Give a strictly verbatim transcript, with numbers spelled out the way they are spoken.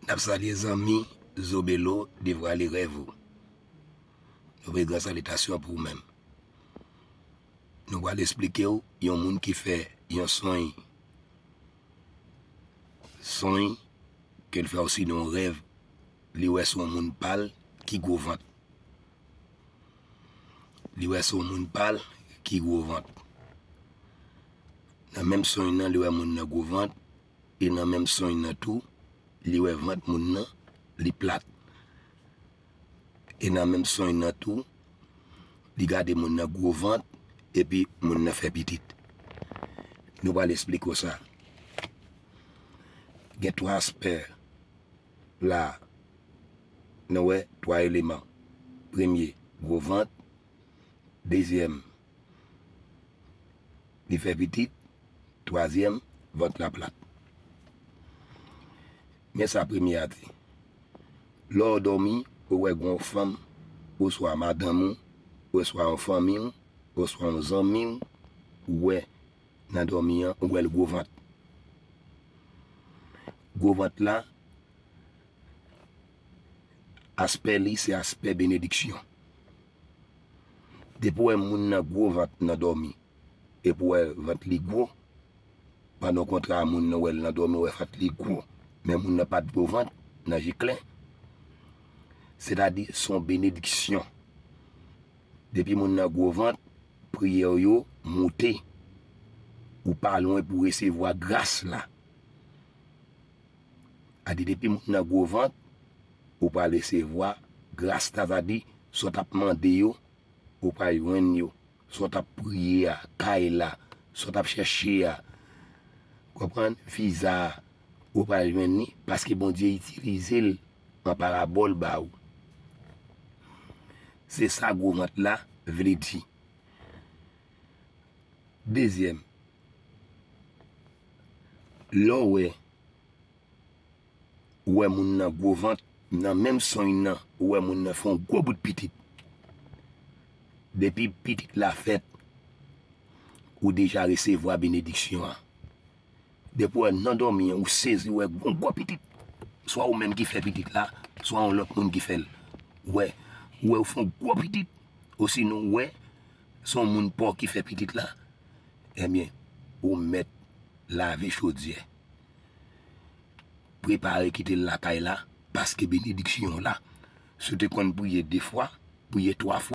N ap salye zanmi Zobelo, devwale rèv ou. Nou voye gran salitasyon pou ou menm. Nou pral esplike w yon moun ki fè yon sonny, sonny ke l fè osinon rèv, li wè se yon moun pa l ki gwo vant. Li wè se yon moun pa l ki gwo vant. Nan menm sonny nan, li wè moun nan gwo vant, e nan menm sonny nan tou, li wè vant moun nan, li plat. E nan menm sonny nan tou, li gade moun nan gwo vant, epi moun nan fè pitit. Nou pral esplike w sa. Gen twa aspè la, nou wè twa eleman. Premye, gwo vant. Dezyèm, li fè pitit. Twazyèm, vant la plat. Men sa premye a di. Lè w dòmi, ou wè gen yon fanm, oswa madanm ou, oswa yon fanmi w, oswa yon zanmi w, ou wè nan dòmi an, ou wè l gwo vant. Gwo vant la, aspè li se aspè benediksyon. Depi w wè moun nan gwo vant nan dòmi, epi w wè vant li gwo, pandan w kontre a moun nan, w wè l nan dòmi, w wè vant li gwo, men moun nan pa t gwo vant nan je klè, sètadi se yon benediksyon. Depi moun nan gwo vant, priyè w yo moute. Ou pa lwen pou resevwa gras la. A di depi moun nan gwo vant, ou pral resevwa gras la, sa di sa w t ap mande yo, ou pral jwenn yo. Sa w t ap priye a, kay la, sa w t ap chèche a, konprann, viza a, ou pral jwenn li, paske Bondye itilize l an parabòl ba ou. Se sa gwo vant la vle di. Dezyèm, lè w wè, ou wè moun nan gwo vant, nan menm sonny nan, ou wè moun nan fè yon gwo bout pitit. Depi pitit la fèt, ou deja resevwa benediksyon an. Depi w wè nan dòmi an, ou sezi, ou wè yon gwo pitit. Swa ou menm ki fè pitit la, swa yon lòt moun ki fè l. Ou wè, ou wè ou fè yon gwo pitit. Osinon, ou wè, se yon moun pa w ki fè pitit la. Ebyen, ou mèt lave chodyè. Prepare kite l lakay la, paske benediksyon la. Si w te konn priye de fwa, priye twa fwa.